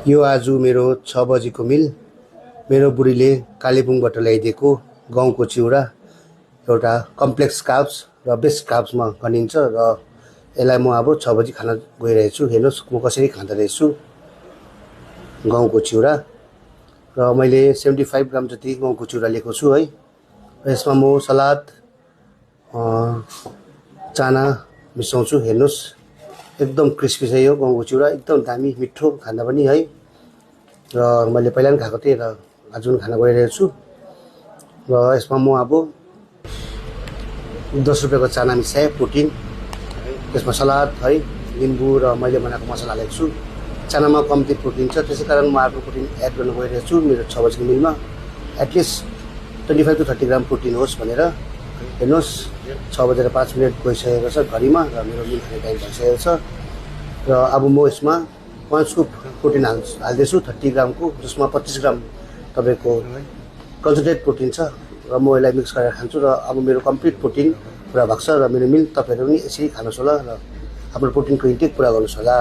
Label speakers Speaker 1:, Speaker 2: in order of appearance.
Speaker 1: यो आज मेरो 6 बजेको मिल मेरो बुढीले कालेबुङबाट ल्याइदिएको गाउँको चिउरा एउटा कम्प्लेक्स कार्ब्स र बेस्ट कार्ब्समा गनिन्छ र यसलाई म अब 6 बजे खान गइरहेछु। हेर्नुस् म कसरी खाँदा रहेछु गाउँको चिउरा र मैले 75 ग्राम जति गाउँको चिउरा लिएको छु है। र यसमा म सलाद चाना मिसाउँछु। हेर्नुस् एकदम क्रिस्पी छ यो गाउँको चिउरा, एकदम दामी मिठो खाँदा पनि है। र मैले पहिला पनि खाएको थिएँ र आज पनि खान गइरहेको छु। र यसमा म अब 10 रुपियाँको चाना मिसाएँ, प्रोटिन, त्यसमा सलाद है, लिम्बू र मैले बनाएको मसला हालेको छु। चानामा कम्ती प्रोटिन छ, त्यसै कारण म अर्को प्रोटिन एड गर्न गइरहेको छु मेरो 6 बजेको मिलमा। एटलिस्ट 25 to 30 ग्राम प्रोटिन होस् भनेर। हेर्नुहोस् 6 बजेर 5 मिनट गइसकेको छ घडीमा र मेरो मिल खाने टाइम भइसकेको छ। र अब म यसमा 1 स्कुप प्रोटिन हाल्दैछु 30 ग्रामको, जसमा 25 ग्राम तपाईँको कन्सन्ट्रेट प्रोटिन छ र म यसलाई मिक्स गरेर खान्छु। र अब मेरो कम्प्लिट प्रोटिन पुरा भएको छ र मेरो मिल तपाईँहरू पनि यसरी खानुहोस् होला र आफ्नो प्रोटिनको इन्टेक पुरा गर्नुहोस् होला।